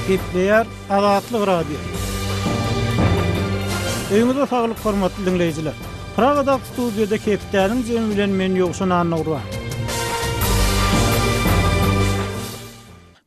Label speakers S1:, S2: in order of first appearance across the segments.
S1: Gepleýär Azatlyk Radiosy. Öýüňize saglyk hormatly diňleýjiler. Pragadaky studiýada hepdäniň jemi bilen men Ýowşan Annagurban.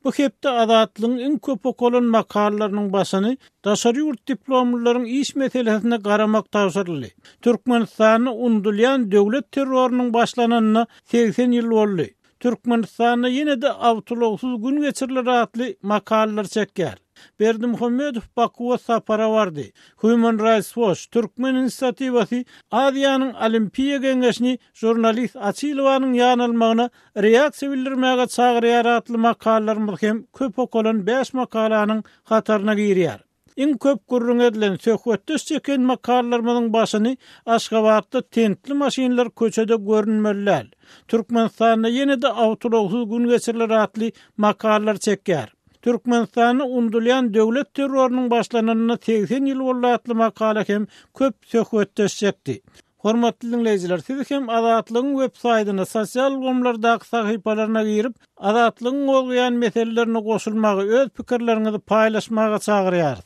S1: Bu hepde Azatlygyň iň köp okalan makalalarynyň başyny daşary ýurt diplomlylaryň iş meselesine garamak tabşyryldy. Türkmenistanda unudylýan döwlet terrorynyň başlananyna 80 ýyl boldy. Türkmenistanda ýene-de awtoulagsyz gün geçiriler atly makalalar çekýär. Berdimuhamedow Bakuwa sapara bardy. Human Rights Watch, Türkmen inisiatiwasy Aziýanyň Olimpiýa Geňeşini žurnalist Açilowanyň ýanalmagyna reaksiýa bildirmäge çagyrýar atly makalalarymyz hem köp okalan bäş makalanyň hataryna girýär. Iň köp gürrüň edilen, söhbetdeş çeken makalalarymyzyň başyny Aşgabatda tentli maşynlar köçede görünmeli däl. Türkmenistanda ýene-de awtoulagsyz gün geçiriler atly makalalar çekýär. Türkmenistanda unudylýan döwlet terrorynyň başlananyna 80 ýyl boldy atly makala hem köp söhbetdeş çekdi. Hormatly diňleýjiler, siz hem Azatlygyň web saýdyna, sosial ulgamlardaky sahypalaryna girip, Azatlygyň gozgaýan meselelerine goşulmagy, öz pikirleriňizi paýlaşmaga çagyrýarys.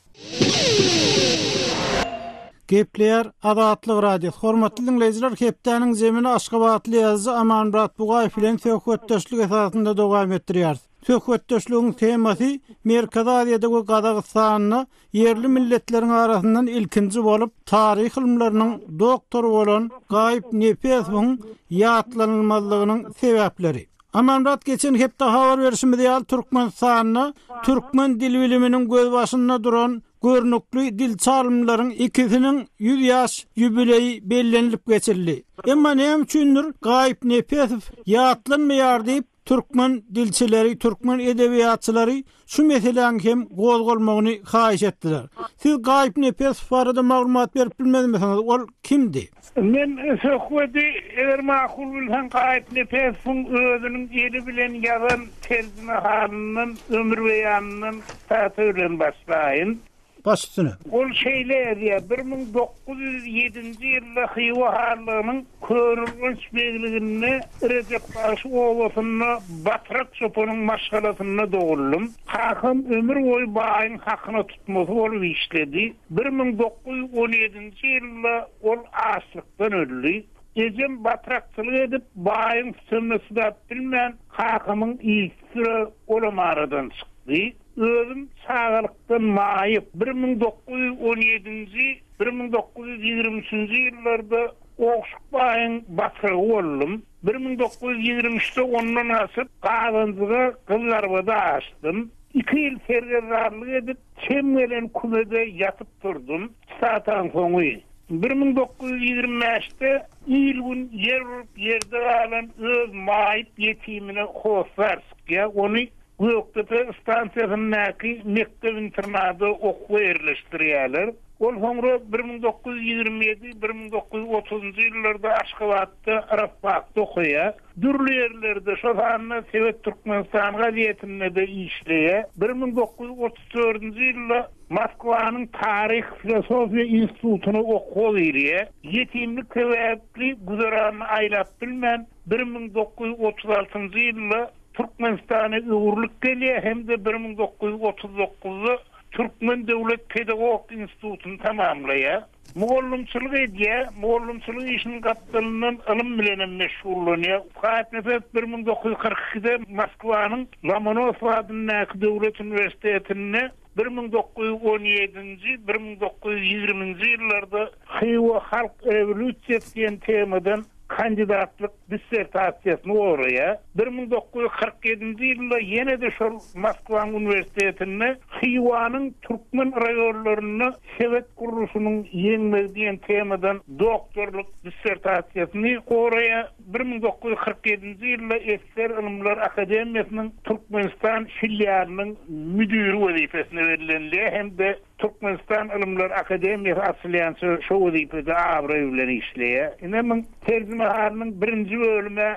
S1: Gepleýär Azatlyk Radiosy. Hormatly diňleýjiler, hepdäniň zemini aşgabatly ýazyjy Amanmyrat Bugaýew bilen söhbetdeşlik esasynda dowam etdirýäris. Söhbetdeşligiň temasy Merkezi Aziýada we Gazagystanda ýerli milletleriň arasyndan ilkinji bolup taryh ylymlarynyň doktory bolan Gaýyp Nepesowyň ýatlanylmazlygynyň sebäpleri. Amanmyrat geçen hepde habar berşimiz ýaly Türkmenistanda türkmen dil biliminiň gözbaşynda duran görnükli dilçi alymlaryň ikisiniň 100 ýaş ýubileýi bellenilip geçildi. Emma näme üçindir Gaýyp Nepesow ýatlanmaýar diýip Türkmen dilçileri, türkmen edebiýatçylary şu meseläň hem gozgalmagyny haýyş etdiler. Siz Gaýyp Nepesow barada maglumat berip bilmezmisiňiz? Ol kimdi?
S2: Men söhbedi, eger makul bilseň, Gaýyp Nepesowyň özüniň eli bilen ýazan terjimehalyndan, ömürbeýanyndan sitata bilen başlaýyn.
S1: Baş üstüne.
S2: Ol şeýle ýazýar, 1907-nji ýylda Hywa hanlygynyň Köneürgenç begliginde Rejep bagşy obasynda batrak çopanyň maşgalasynda doguldym. Kakam ömür boýy baýyň hakyna tutmasy bolup işledi. 1917-nji ýylda ol açlykdan öldi. Ejem batrakçylyk edip, baýyň sütemine çydap bilmän, kakamyň yzysüre olam aradan çykdy. Özüm çagalykdan maýyp. 1917-nji, 1923-nji ýyllarda Ogşuk baýyň batyrygy boldum. 1923-de ondan gaçyp, Gazanjyga Gyzlarbada aşdym. Iki ýyl sergezdanlyk edip, çem gelen kümede ýatyp turdum. Sitataň soňy. 1925-de il-gün ýer urup ýerde galan öz maýyp ýetimine hossar çykýar. Ony Gökdepe stansiýasyndaky mekdep-internada okuwa ýerleşdirýärler. Ol soňra 1927, 1930-njy ýyllarda Aşgabatda rabfakda okaýar. Dürli ýerlerde, şol sanda Sowet Türkmenistany gazetinde-de işleýär. 1934-nji ýylda Moskwanyň Taryh-filosofiýa institutyna okuwa girýär. Ýetimlik sebäpli güzeranyny aýlap bilmän, 1936-njy ýylda Türkmenistana öwrülip gelýär hem-de 1939-da Türkmen döwlet pedagogik institutyny tamamlaýar. Mugallymçylyk edýär, mugallymçylyk işiniň gapdalyndan ylym bilen hem meşgullanýar. Gaýypnepesow 1942-de Moskwanyň Lomonosow adyndaky döwlet uniwersitetinde 1917-nji, 1920-nji ýyllarda Hywa halk rewolýusiýasy diýen temadan kandidatlyk dissertasiýasyny goraýar. 1947-nji ýylda ýene-de şol Moskwanyň uniwersitetinde Hywanyň türkmen raýonlarynda sebet gurluşynyň ýeňmegi diýen temadan doktorlyk dissertasiýasyny goraýar. 1947-nji ýylda ssr Ylymlar akademiýasynyň Türkmenistan filialynyň müdiri wezipesine bellenilýär hem-de Türkmenistan Ylymlar akademiýasy açylýança şo wezipede abraý bilen işleýär. Ine muň terjimehalynyň birinji bölümi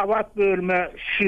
S2: abat bölümi şu.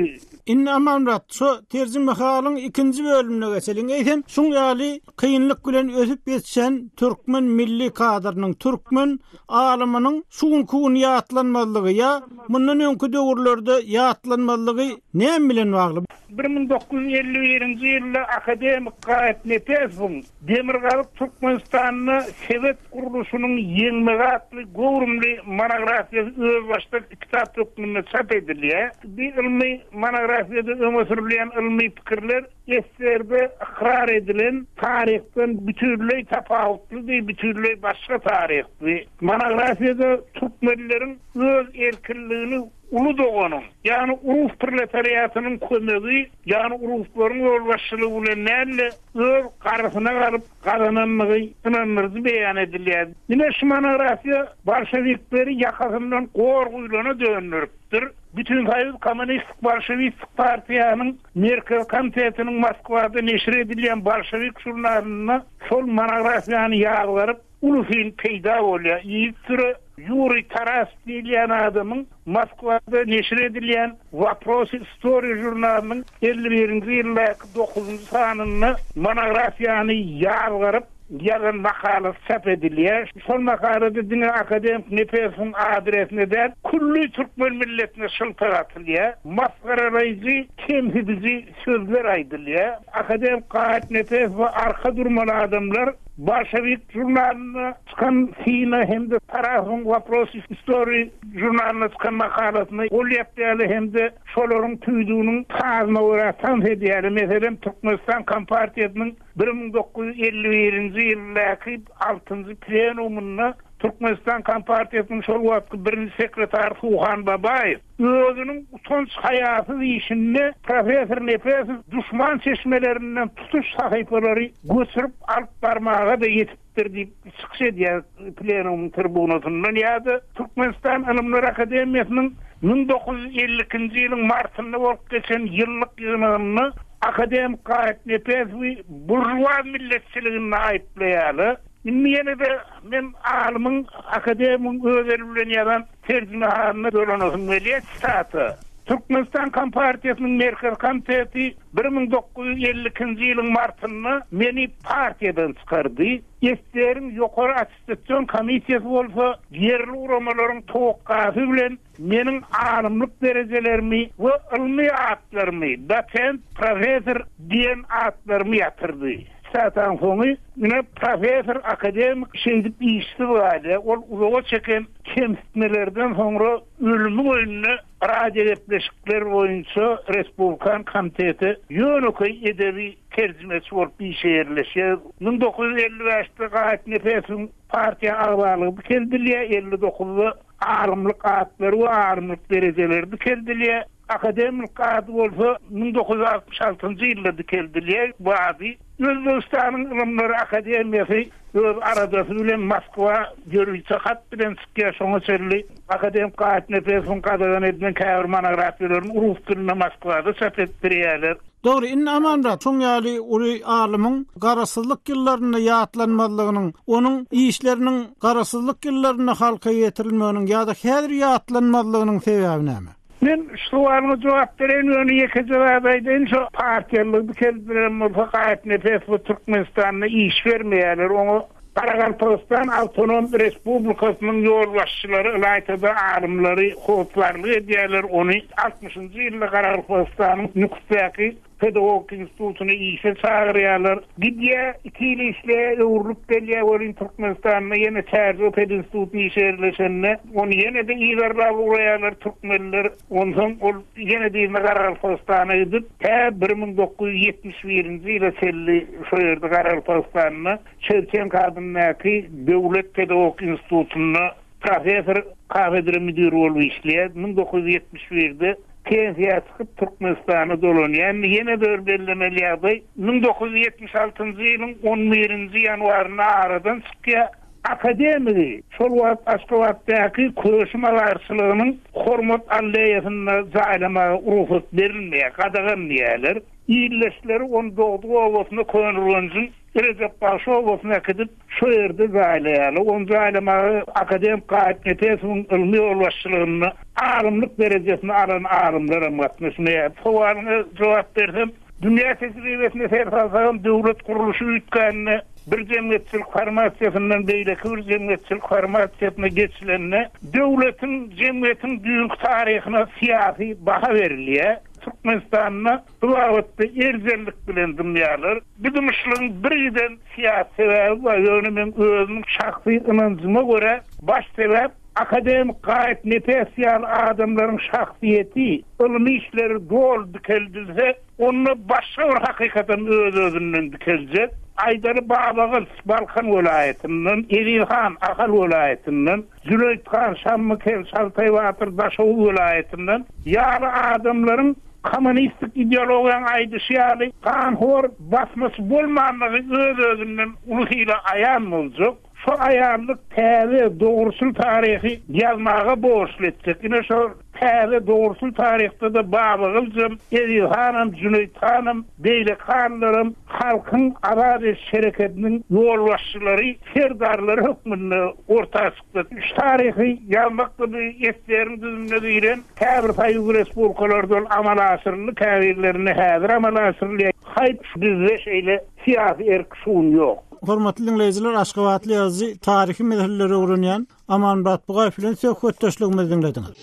S1: Indi Amanmyrat, şo terjimehalyň ikinji bölümine geçeliň. Eýsem, şuň ýaly kynlyk bilen ösüp ýetişen türkmen milli kadrynyň, türkmen alymynyň şu günki gün ýatlanmazlygy ýa mundan öňki döwürlerde ýatlanmazlygy näme bilen bagly?
S2: 1951-nji ýylda akademik Gaýyp Nepesowyň Demirgazyk Türkmenistanda sebet gurluşynyň ýeňmegi atly göwrümli monografiýasy özbaşdak kitap hökmünde çap edilýär. Bu ylmy monografiýada öňe sürülýän ylmy pikirler SSR-de ykrar edilen taryhdan bütinleý tapawutlydy, bütinleý başga taryhdy. Monografiýada türkmenleriň öz erkinligini uly doganyň, ýagny rus proletariatynyň kömegi, ýagny ruslaryň ýolbaşçylygy bilen däl-de, öz garysyna galyp gazanandygy ynandyryjy beýan edilýär. Ine, şu monografiýa bolşewikleri ýakasyndan gor guýlana dönderipdir. Bütinsoýuz kommunistik bolşewistik partiýanyň Merkezi komitetiniň Moskwada neşir edilýän Bolşewik žurnalynda şol monografiýany ýazgaryp, uly syn peýda bolýar. Yzysüre Ýuriý Tarasow diýilýän adamyň Moskwada neşir edilýän Woprosy istoriýi žurnalynyň 51-nji ýyldaky dokuzynjy sanynda monografiýany ýazgaryp ýazan makalasy çap edilýär. Şol makalada diňe akademik Nepesowyň adresine däl, külli türkmen milletine şyltak atylýar. Masgaralaýjy, kemsidiji sözler aýdylýar. Akademik Gaýyp Nepesowa arka durmaly adamlar Bolşewik žurnalynda çykan syna hem-de Tarasowyň Woprosy istoriýi žurnalynda çykan makalasyna gol ýapýarlar hem-de şolaryň tüýdüginiň sazyna görä tans edýärler. Meselem, Türkmenistan Kompartiýasynyň 1951-nji ýyldaky altynjy plenumynda Türkmenistan Kompartiýasynyň şol wagtky birinji sekretary Suhan Babaýew özüniň utanç-haýasyz işinde professor Nepesow duşman çeşmelerinden tutuş sahypalary göçürip alyp barmaga-da ýetipdir diýip çykyş edýär plenumyň tribunasyndan ýa-da Türkmenistan Ylymlar Akademiýasynyň 1952-nji ýylyň martynda bolup geçen ýyllyk ýygnagynda akademik Gaýyp Nepesowy buržuaz milletçiliginde aýyplaýarlar. Indi ýene-de men alymyň, akademigiň öz eli bilen ýazan terjimehalyna dolanasym gelýär, sitata, Türkmenistan Kompartiýasynyň Merkezi Komiteti 1952-nji ýylyň martynda meni partiýadan çykardy. SSR-iň Ýokary attestasion komissiýasy bolsa ýerli guramalaryň towakgasy bilen meniň alymlyk derejelerimi we ylmy atlarymy, dosent, professor diýen atlarymy ýatyrdy. Sitatanyň soňy, ine, professor, akademik şeýdip işsiz galýar. Ol uzaga çeken kemsitmelerden soňra ölümiň öýünde radiogepleşikler boýunça respublikan komitete ýönekeý edebi terjimeçi bolup işe ýerleşýär. 1955-de Gaýyp Nepesowyň partiýa agzalygy dikeldilýär, 59-da alymlyk atlary we alymlyk derejeleri dikeldilýär. Akademik ady bolsa 1966-njy ýylda dikeldilýär. Bu ady Özbegistanyň Ylymlar akademiýasy öz aradasy bilen Moskwa ýörite hat bilen çykýar. Şoňa çenli akademik Gaýyp Nepesowyň gadagan edilen käbir monografiýalaryny rus dilinde Moskwada çap etdirýärler.
S1: Dogry, indi Amanmyrat, şoň ýaly uly alymyň Garaşsyzlyk ýyllarynda ýatlanmazlygynyň, onuň işleriniň Garaşsyzlyk ýyllarynda halka ýetirilmeginiň ýa-da häzir ýatlanmazlygynyň sebäbi näme?
S2: Men şu sowalyňa jogap bereýin, ýöne ýekeje zat aýdaýyn, şo partiýalylygy dikeldilen bolsa Gaýyp Nepesowa Türkmenistanda iş bermeýärler, oňa Garagalpagystan Awtonom Respublikasynyň ýolbaşçylary, ylaýta-da alymlary hossarlyk edýärler, ony altmyşynjy ýylda Garagalpagystanyň Nüksdäki pedagogik institutyna işe çagyrýarlar. Gidýär, iki ýyl işleýär, öwrülip gelýär welin Türkmenistanda ýene Çärjew pedinstitutyna işe ýerleşende, ony ýene-de yzarlap ugraýarlar türkmenler. Onsoň ol ýene-de yzyna Garagalpagystana gidip, tä 1971-nji ýyla çenli şo ýerde Garagalpagystanda Şewçenko adyndaky döwlet pedagogik institutynda professor, kafedra müdiri bolup işleýär. 1971-de pensiýa çykyp, Türkmenistana dolanýar. Indi ýene-de bir bellemeli ýagdaý, 1976-njy ýylyň on birinji ýanwarynda aradan çykýar. Akademigi şol wagt Aşgabatdaky Köşi mazarçylygynyň Hormat alleýasynda jaýlamaga rugsat berilmeýär, gadagan diýýärler. Ildeşleri ony dogduk obasyna Köneürgenjiň Rejep bagşy obasyna äkidip, şo ýerde jaýlaýarlar. Ony jaýlamaga akademik Gaýyp Nepesowyň ylmy ýolbaşçylygynda alymlyk derejesini alan alymlaram gatnaşmaýar. Sowalyňa jogap bersem, dünýä tejribesine ser salsagam, döwlet gurluşy üýtgände, bir jemgyýetçilik formasiýasyndan beýleki bir jemgyýetçilik formasiýasyna geçilende, döwletiň, jemgyýetiň düýnki taryhyna syýasy baha berilýär. Türkmenistanda bu babatda erjellik bilen dymýarlar. Bu dymyşlygyň birgiden syýasy sebäbi bar, ýöne meň özümiň şahsy ynanjyma görä, baş sebäp akademik Gaýyp Nepesow ýaly adamlaryň şahsyýeti, ylmy işleri doly dikeldilse, onda başga bir hakykatam öz-özünden dikeljek. Aýdaly Babagylyç Balkan welaýatyndan, Eziz han Ahal welaýatyndan, Jüneýit han Şammy kel Şaltaý batyr Daşoguz welaýatyndan ýaly adamlaryň kommunistik ideologiýaň aýdyşy ýaly ganhor basmaçy bolmanlygy öz-özünden uly hile aýan boljak. Şo aýanlyk täze, dogruçyl taryhy ýazmaga borçly etjek. Ine şo täze, dogruçyl taryhda-da Babagylyjam, Eziz hanam, Jüneýit hanam, beýleki hanlaram halkyň azat ediş hereketiniň ýolbaşçylary, serdarlary hökmünde orta çykdy. Şu taryhy ýazmak-da bu eseriň düzümine giren käbir soýuz respublikalarda ol amala aşyryldy, käbirlerinde häzir amala aşyrylýar. Haýp, bizde şeýle syýasy erk şu gün ýok.
S1: Hormatly diňleýjiler, aşgabatly ýazyjy, taryhy meseleleri öwrenýän Amanmyrat Bugaýew bilen söhbetdeşligimizi diňlediňiz.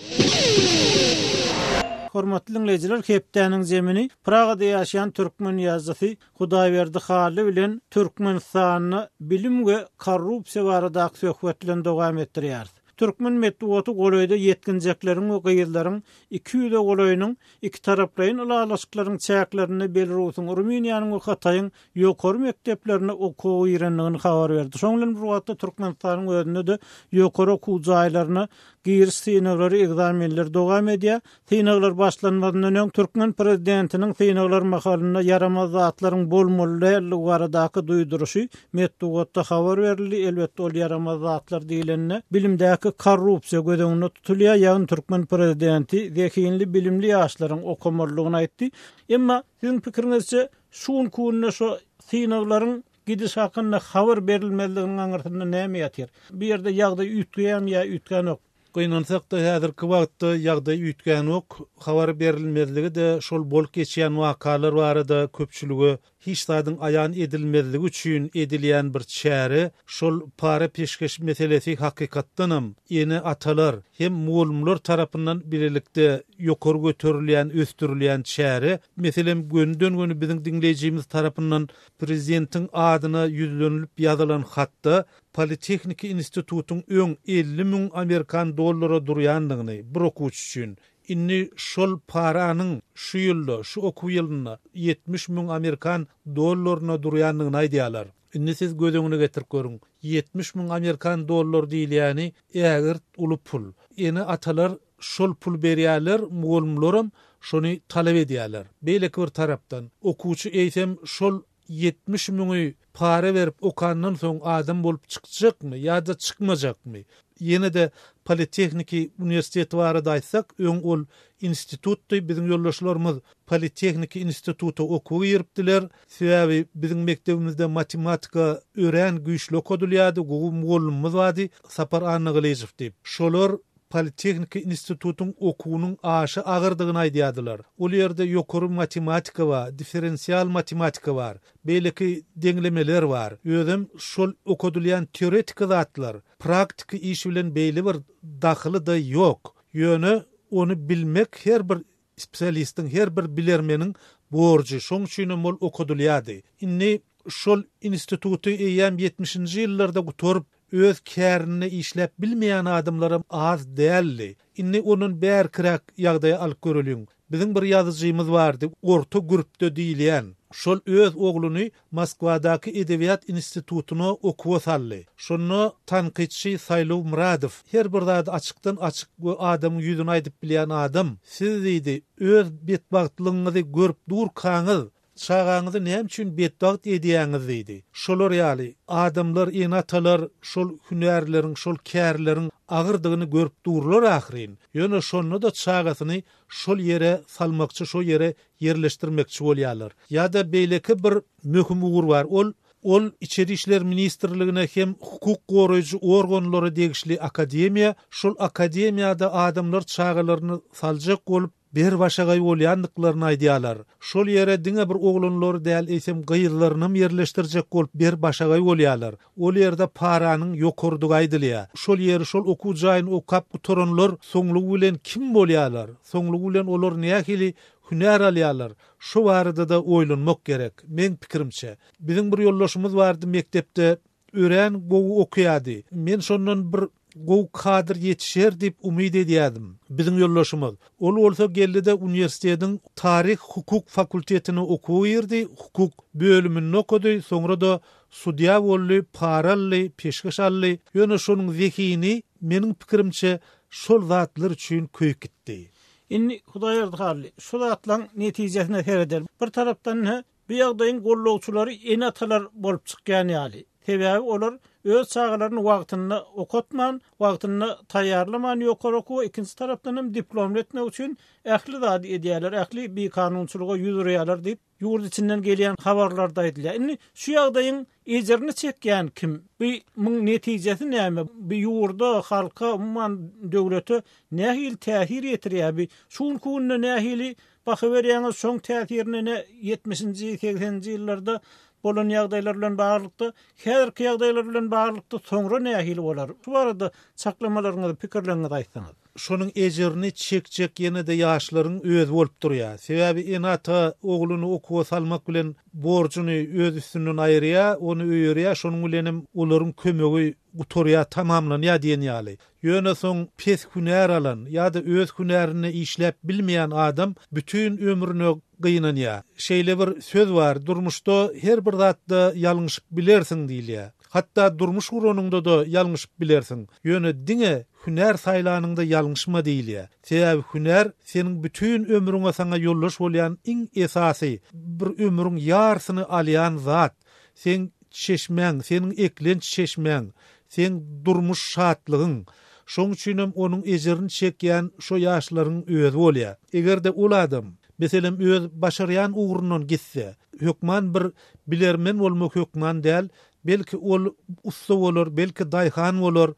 S1: Hormatly diňleýjiler, hepdäniň zemini Pragada ýaşaýan türkmen ýazyjysy Hudaýberdi Hally bilen Türkmenistanda bilim we korrupsiýa baradaky söhbet bilen dowam etdirýäris. Türkmen metbugaty golaýda ýetginjekleriň we gyzlaryň 200-e golaýynyň ikitaraplaýyn ylalaşyklaryň çäklerinde Belarusyň, Rumyniýanyň we Hytaýyň ýokary mekdeplerine okuwa girendigini habar berdi. Şonuň bilen bir wagtda Türkmenistanyň özünde-de ýokary okuw jaýlaryna giriş synaglary, ekzamenler dowam edýär. Synaglar başlanmazyndan öň türkmen prezidentiniň synaglar mahalynda ýaramaz zatlaryň bolmaly däldigi baradaky duýduryşy metbugatda habar berildi. Elbetde, ol ýaramaz zatlar diýlende, bilimdäki korrupsiýa göz öňünde tutulýar, ýagny türkmen prezidenti zehinli, bilimli ýaşlaryň okamalydygyny aýtdy. Emma, siziň pikiriňizçe, şu günki günde şu synaglaryň gidişi hakynda habar berilmezliginiň aňyrsynda näme ýatyr? Bu ýerde ýagdaý üýtgeýärmi ýa üýtgänok?
S3: Gynansak-da, häzirki wagtda ýagdaý üýtgänok. Habar berilmezligi-de şol bolup geçýän wakalar barada köpçülige hiç zadyň aýan edilmezligi üçin edilýän bir çäre. Şol para-peşgeş meselesi hakykatdanam ene-atalar hem mugallymlar tarapyndan bilelikde ýokary göterilýän, ösdürilýän çäre. Meselem, gönüden-göni biziň diňleýjimiz tarapyndan prezidentiň adyna ýüzlenilip ýazylan hatda Politehniki institutyň öň 50 müň amerikan dollara durýandygyny, bir okuwçy üçin, indi şol paranyň şu ýylda, şu okuw ýylynda 70 müň amerikan dollaryna durýandygyny aýdýarlar. Indi siz göz öňüne getirip görüň, 70 müň amerikan dollary diýilýäni ägirt uly pul. Ene-atalar şol pul berýärler, mugallymlaram şony talap edýärler. Beýleki bir tarapdan, okuwçy eýsem şol 70 müňi para berip okandan soň adam bolup çykjakmy ýa-da çykmajakmy? Ýene-de Politehniki uniwersiteti barada aýtsak, öň ol institutdy, biziň ýoldaşlarymyz Politehniki instituta okuwa giripdiler. Sebäbi biziň mekdebimizde matematika örän güýçli okadylýardy, gowy mugallymymyz bardy, Sapar Annagylyjow diýip. Şolar Politehniki institutyň okuwynyň aşa agyrdygyny aýdýardylar. Ol ýerde ýokary matematika bar, differensial matematika bar, beýleki deňlemeler bar. Özem şol okadylýan teoretiki zatlar praktiki iş bilen beýle bir dahyly-da ýok. Ýöne ony bilmek her bir spesialistiň, her bir bilermeniň borjy. Şoň üçinem ol okadylýardy. Indi şol instituty eýýäm ýetmişinji ýyllarda gutaryp, Öz kärinde işläp bilmeýän adamlaram az däldi. Indi ondan bärkiräk ýagdaýy alyp göreliň. Biziň bir ýazyjymyz bardy, orta gürpde diýilýän. Şol öz ogluny Moskwadaky edebiýat institutyna okuwa saldy. Şonda tankytçy Saýlaw Myradow, her bir zady açykdan-açyk we adamyň ýüzüne aýdyp bilýän adam, Siz diýdi, öz betbagtlygyňyzy görüp durkaňyz, Çagaňyzy näme üçin betbagt edýäňiz diýdi. Şolar ýaly, adamlar, ene-atalar şol hünärleriň, şol kärleriň agyrdygyny görüp durlar ahyryn. Ýöne şonda-da çagasyny şol ýere salmakçy, şo ýere ýerleşdirmekçi bolýarlar. Ýa-da beýleki bir möhüm ugur bar, ol ol Içeri işler ministrligine hem hukuk goraýjy organlara degişli akademiýa. Şol akademiýada adamlar çagalaryny saljak bolup, ber-başagaý bolýandyklaryny aýdýarlar. Şol ýere diňe bir oglanlary däl, eýsem gyzlarynam ýerleşdirjek bolup ber-başagaý bolýarlar. Ol ýerde paranyň ýokarydygy aýdylýar. Şol ýeri, şol okuw jaýyny okap gutaranlar soňlugy bilen kim bolýarlar? Soňlugy bilen olar nähili hünär alýarlar? Şo barada-da oýlanmak gerek, meň pikirimçe. Biziň bir ýoldaşymyz bardy mekdepde örän gowy okaýardy. Men şondan bir gowy kadr ýetişer diýip umyt edýärdim. Biziň ýoldaşymyz. Ol bolsa geldi-de uniwersitetiň taryh-hukuk fakultetine okuwa girdi, hukuk bölüminde okady, soňra-da sudýa boldy, para aldy, peşgeş aldy. Ýöne şonuň zehini, meniň pikirimçe, şol zatlar üçin köýüp gitdi.
S1: Indi, Hudaýberdi Hally, şu zatlaryň netijesine seredeli. Bir tarapdan-ha, Bu ýagdaýyň gollagçylary ene-atalar bolup çykýan ýaly. Sebäbi olar öz çagalaryny wagtynda okatman, wagtynda taýýarlaman ýokary okuwa, ikinji tarapdan hem diplomly etmek üçin ähli zady edýärler, ähli bikanunçylyga ýüz urýarlar diýip, ýurt içinden gelýän habarlarda aýdylýar. Indi şu ýagdaýyň ejirini çekýän kim? Bu muň netijesi näme? Bu ýurda, halka, umuman döwlete nähili täsir ýetirýär? Bu şu günki günde nähili Baha berýäňiz, şoň täsirine ne ýetmişinji, segseninji ýyllarda bolan ýagdaýlar bilen baglylykda, häzirki ýagdaýlar bilen baglylykda soňra nähili bolar? Şu barada çaklamalaryňyzy, pikirleriňizi aýtsaňyz.
S3: Şonuň ejirini çekjek ýene-de ýaşlaryň özi bolup durýar. Sebäbi ene-ata ogluny okuwa salmak bilen borjuny öz üstünden aýyrýar, ony öýerýär, şonuň bilenem olaryň kömegi gutarýar, tamamlanýar diýen ýaly. Ýöne soň pes hünär alan ýa-da öz hünärinde işläp bilmeýän adam bütin ömrüne gynanýar. Şeýle bir söz bar, durmuşda her bir zatda ýalňyşyp bilersiň diýilýär. Hatda durmuş guranyňda-da ýalňyşyp bilersiň. Ýöne diňe hünär saýlanyňda ýalňyşma diýilýär. Sebäbi hünär seniň bütin ömrüňe saňa ýoldaş bolýan iň esasy, bir ömrüň ýarsyny alýan zat. Seň çeşmäň, seniň eklenç çeşmäň, seň durmuş şatlygyň. Şoň üçinem onuň ejirini çekýän şo ýaşlaryň özi bolýar. Eger-de ol adam, meselem, öz başarýan ugrundan gitse, hökman bir bilermen bolmak hökman däl, belki ol ussa bolar, belki daýhan bolar,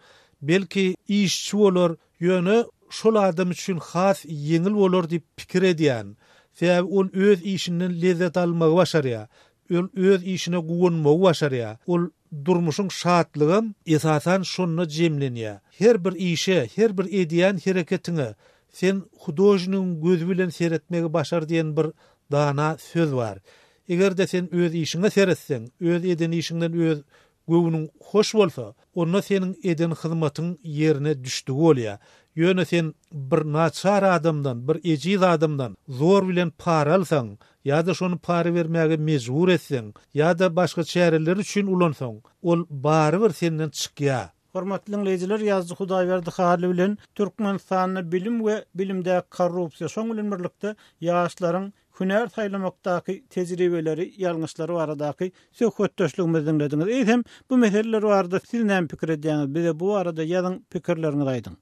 S3: belki işçi bolar, Ýöne şol adam üçin has ýeňil bolar diýip pikir edýän. Sebäbi ol öz işinden lezzet almagy başarýar. Ol öz işine guwanmagy başarýar. Ol durmuşyň şatlygam esasan şonda jemlenýär. Her bir işe, her bir edýän hereketiňe sen hudožnigiň gözi bilen seretmegi başar diýen bir dana söz bar. Eger-de sen öz işiňe seretseň, öz eden işiňden öz Göwnüň hoş bolsa, onda seniň eden hyzmatyň ýerine düşdügi bolýar. Ýöne sen bir naçar adamdan, bir ejiz adamdan zor bilen para alsaň, ýa-da şony para bermäge mejbur etseň, ýa-da başga çäreler üçin ulansaň, ol barybir senden çykýar.
S1: Hormatly diňleýjiler, ýazyjy Hudaýberdi Hally bilen Türkmenistanda bilim we bilimdäki korrupsiýa, şoň bilen birlikde ýaşlaryň hünär saýlamakdaky tejribeleri, ýalňyşlary baradaky söhbetdeşligimizi diňlediňiz. Eýsem, bu meseleler barada siz näme pikir edýäňiz? Bize bu barada ýazyň, pikirleriňizi aýdyň.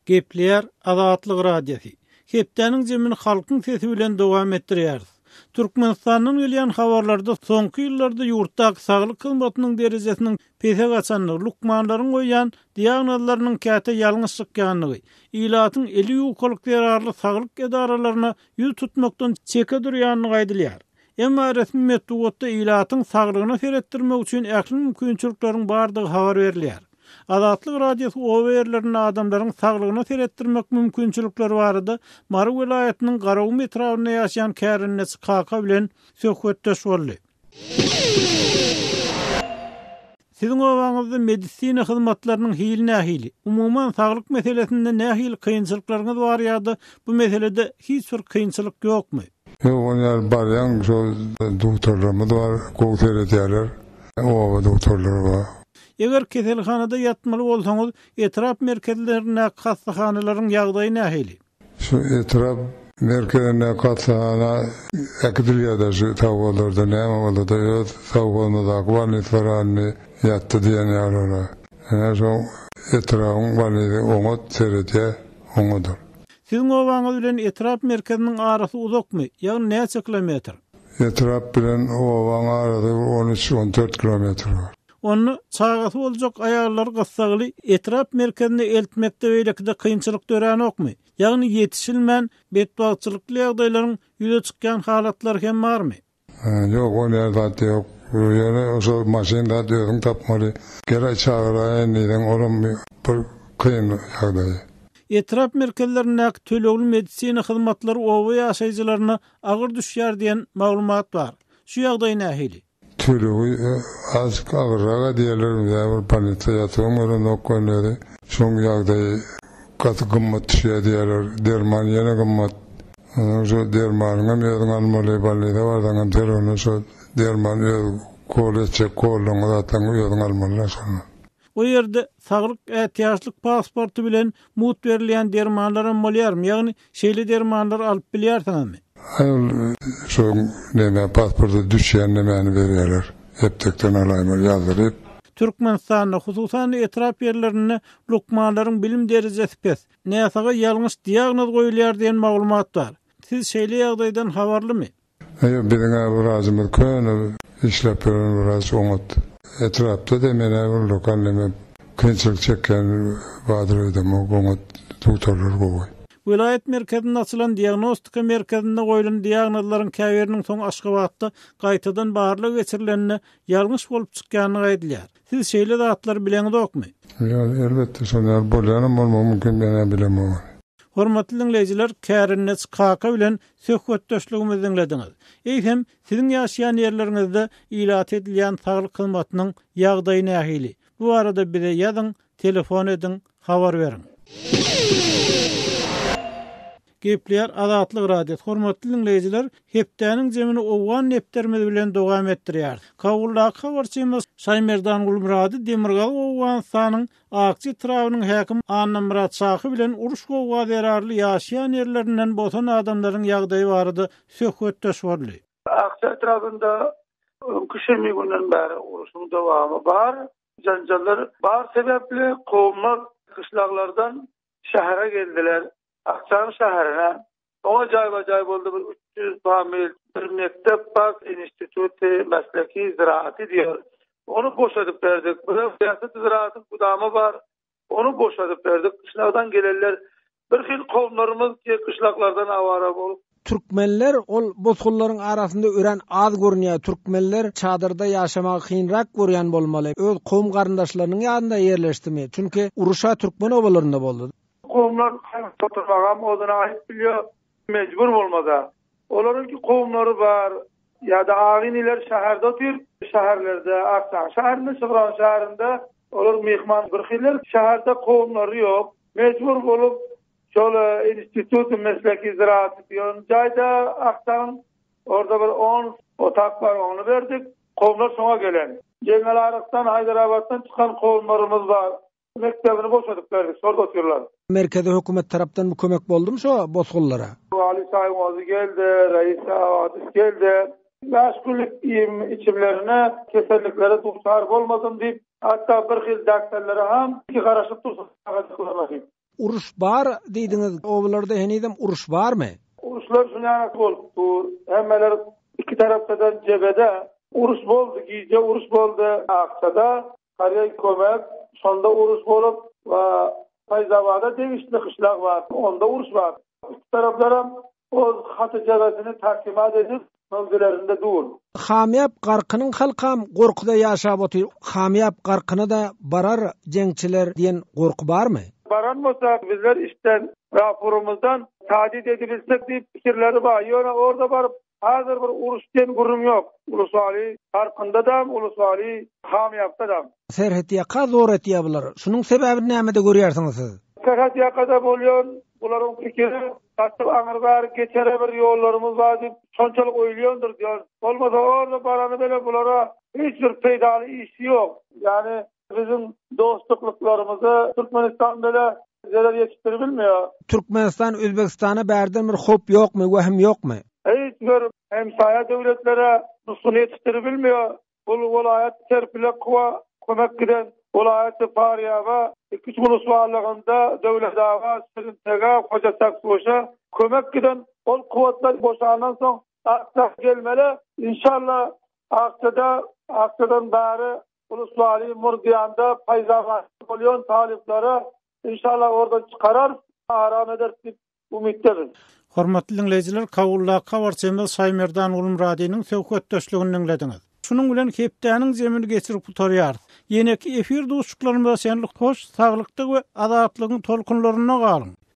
S1: Gepleýär Azatlyk Radiosy. Hepdäniň jemini Halkyň sesi bilen dowam etdirýäris. Türkmenistandan gelýän habarlarda soňky ýyllarda ýurtdaky saglyk hyzmatynyň derejesiniň pese gaçandygy, lukmanlaryň goýýan diagnozlarynyň käte ýalňyş çykýandygy, ilatyň eli ýukalyk zerarly saglyk edaralaryna ýüz tutmakdan çeke durýandygy aýdylýar. Emma resmi metbugatda ilatyň saglygyna seretdirmek üçin ähli mümkinçilikleriň bardygy habar berilýär. Azatlyk Radiosy oba ýerlerinde adamlaryň saglygyna seretdirmek mümkinçilikleri barada Mary welaýatynyň Garagum etrabynda ýaşaýan kärendeçi Kaka bilen söhbetdeş boldy. Siziň obaňyzda medisina hyzmatlarynyň hili nähili? Umuman, saglyk meselesinde nähili kynçylyklaryňyz bar ýa-da bu meselede hiç bir kynçylyk ýokmy?
S4: Ýok, ol ýaly barýaň, şol dogtorlarymyz bar, gowy seredýärler. Oba dogtorlary bar.
S1: Eger keselhanada ýatmaly bolsaňyz, etrap merkezlerindäki hassahanalaryň ýagdaýy nähili?
S4: Şu etrap merkezindäki hassahana äkidilýär-dä şu sowhozlarda näme bolsa-da öz sowhozymyzdaky bolnislar indi ýatdy diýen ýaly olar. Ine şo etrabyň bolnisi oňat seredýär, oňadyr.
S1: Siziň obaňyz bilen etrap merkeziniň arasy uzakmy, ýagny näçe kilometr?
S4: Etrap bilen obaň arasy bir on üç, on dört kilometr bar.
S1: Onda çagasy boljak aýallary gyssagly etrap merkezine eltmekde beýlekide kynçylyk döränokmy? Ýagny ýetişilmän betbagtçylykly ýagdaýlaryň ýüze çykýan halatlary hem barmy?
S4: Ýok, ol ýaly zat ýok. Ýöne şo maşyn zat özüň tapmaly. Gel-aý çagyraýyn diýseň, olam bir kyn ýagdaý.
S1: Etrap merkezlerindäki tölegli medisina hyzmatlary oba ýaşaýjylaryna agyr düşýär diýen maglumat bar. Şu ýagdaý nähili?
S4: Tölegi azjyk agyrrak edýärler, ýa bir bolnisa ýatybam görenok önleri. Şoň ýagdaýy gaty gymmat düşýär diýýärler. Derman ýene gymmat. Onsoň şo dermanyňam özüň almaly, bolnisa barsaňam tölegini şo derman öz kol etjek kollaryňy zatlaryňy özüň almaly-da şondan.
S1: O ýerde saglyk ätiýaçlyk pasporty bilen mugt berilýän dermanlaram bolýarmy, ýagny şeýle dermanlary alyp bilýärsiňizmi?
S4: Aý ol şo neme pasporta düşýän nemäni berýärler. Eptekden alaýmaly ýazdyryp.
S1: Türkmenistanda, hususan-da etrap ýerlerinde lukmanlaryň bilim derejesi pes, näsaga ýalňyş diagnoz goýulýar diýen maglumat bar. Siz şeýle ýagdaýdan habarlymy?
S4: Eý, biziň-ä wrajymyz köne işläp ýören wraç oňat. Etrapda-da men-ä ullakan neme kynçylyk çekýän bardyr öýdemok, oňat dugtorlar gowy.
S1: Welaýat merkezinde açylan diagnostika merkezinde goýlan diagnozlaryň käbiriniň soň Aşgabatda gaýtadan barlag geçirilende ýalňyş bolup çykýandygy aýdylýar. Siz şeýle zatlary bileňizokmy?
S4: Ýok, elbetde şol ýaly bolýanam bolmagy mümkin, men-ä bilemok ony.
S1: Hormatly diňleýjiler, kärendeçi kaka bilen söhbetdeşligimizi diňlediňiz. Eýsem, siziň ýaşaýan ýerleriňizde ilata edilýän saglyk hyzmatynyň ýagdaýy nähili? Bu barada bize ýazyň, telefon ediň, habar beriň. Gepleýär Azatlyk Radiosy. Hormatly diňleýjiler, hepdäniň jemini owgan depderimiz bilen dowam etdirýäris. Kabuldaky habarçymyz Şaýmerdan Gulmyrady Demirgazyk Owganystanyň Akja etrabynyň häkimi Annamyrat Şahy bilen uruş-gowga zerarly ýaşaýan ýerlerinden bosan adamlaryň ýagdaýy barada söhbetdeş boldy.
S5: Akja etrabynda öňki şenbe günden bäri uruşyň dowamy bar. Janjallar bar sebäpli kowumlar gyşlaglardan şähere geldiler. Akjanyň şäherine. Oňa jaýba-jaý boldy bir 300 famil, bir mekdep bar, instituty mesleki ziraaty diýýär. Ony boşadyp berdik. Bir syýasat ziraatyň gudamy bar. Ony boşadyp berdik. Gyşlagdan gelenler bir hil kowumlarymyz ki gyşlaklardan awara bolup.
S6: Türkmenler ol bosgunlaryň arasynda örän az görünýär. Türkmenler çadyrda ýaşamagy kynrak görýän bolmaly. Öz kowum-garyndaşlarynyň ýanynda ýerleşdimi? Çünki uruş-a türkmen obalarynda boldy.
S5: Kowumlar oturmagam ozüne aýyp bilýär, mejbur bolmasa. Olaryňky kowumlary bar, ýa-da aga-iniler şäherde otyr, şäherlerde, Akçaň şäherinde, Şygran şäherinde olar myhman birhiller, şäherde kowumlary ýok. Mejbur bolup, şol institut mesleki ziraat diýen jaýda Akçaň orda bir on otag bar, ony berdik. Kowumlar şoňa gelen. Jeňňelarykdan, Haýdarabatdan çykan kowumlarymyz bar. Mekdebini boşadyp berdik, şorda otyrlar.
S6: Merkezi hökümet tarapdan bir kömek boldumy şo bosgunlara?
S5: Wali saýyň ozi geldi, Reis Awadis geldi. Bäş günlük iým içimlerine keselliklere duçar bolmasyn diýip, hatda bir hil dakterlere ham ki garaşyp dursun çagajyklaryna diýip.
S6: Uruş bar diýdiňiz, obalarda henizem uruş barmy?
S5: Uruşlar şunýanak bolup dur. Hemmeler iki tarapdadan jebede. Uruş boldy, gije uruş boldy Akçada. Koreý kömek, şonda uruş bolup we Faýzabada degişli gyşlag bar, onda uruş bar. Iki taraplaram oz haty-jebesini takimat edip, mowzilerinde dur.
S6: Hamyýap Garkynyň halkam gorkuda ýaşap otyr. Hamyýap Garkyna-da barar jeňçiler diýen gorky barmy?
S5: Baran bolsa bizler işden, raporymyzdan tadid edibilsek diýip pikirleri bar. Ýöne orda baryp Häzir bir uruş diýen gürrüň ýok. Uluswaly Garkyndadam, Uluswaly Hamyýapdadam.
S6: Serhetýaka zor etýär bular. Şunuň sebäbini nämede görýärsiňiz siz?
S5: Serhetýakada bolýan bularyň pikiri gaçyp aňry bäri geçere bir ýollarymyz bar diýip şonçalyk oýlaýandyr diýen. Bolmasa orda barany bile bulara hiç bir peýdaly işi ýok. Ýagny Biziň dostluklarymyza Türkmenistan bile zerer ýetişdiribilmeýär.
S6: Türkmenistan Özbegistana bärden bir howp ýokmy, wehim ýokmy?
S5: Hiç bir hemsaýa döwletlere nusgany ýetişdiribilmeýär. Bul welaýat Serpile Kuwa kömek giden welaýaty Farýaba iki-üç wulyswalygynda Döwletaba, Şirintega, Hojatakguşa kömek giden ol kuwwatlar boşandan soň Akja gelmeli. Inşallah Akjada Akjadan bäri Uluswali Murdiýanda paýzabatda bolýan talyplara inşallah oradan çykararys, aram ederis diýip umytda biz.
S1: Hormatly diňleýjiler, Kabuldaky habarçymyz Şaýmerdan Gulmyradynyň söhbetdeşligini diňlediňiz. Şunuň bilen hepdäniň jemini geçirip gutarýarys. Ýeneki efir duşuşyklarymyza çenli hoş saglykda we azatlygyň tolkunlarynda galyň!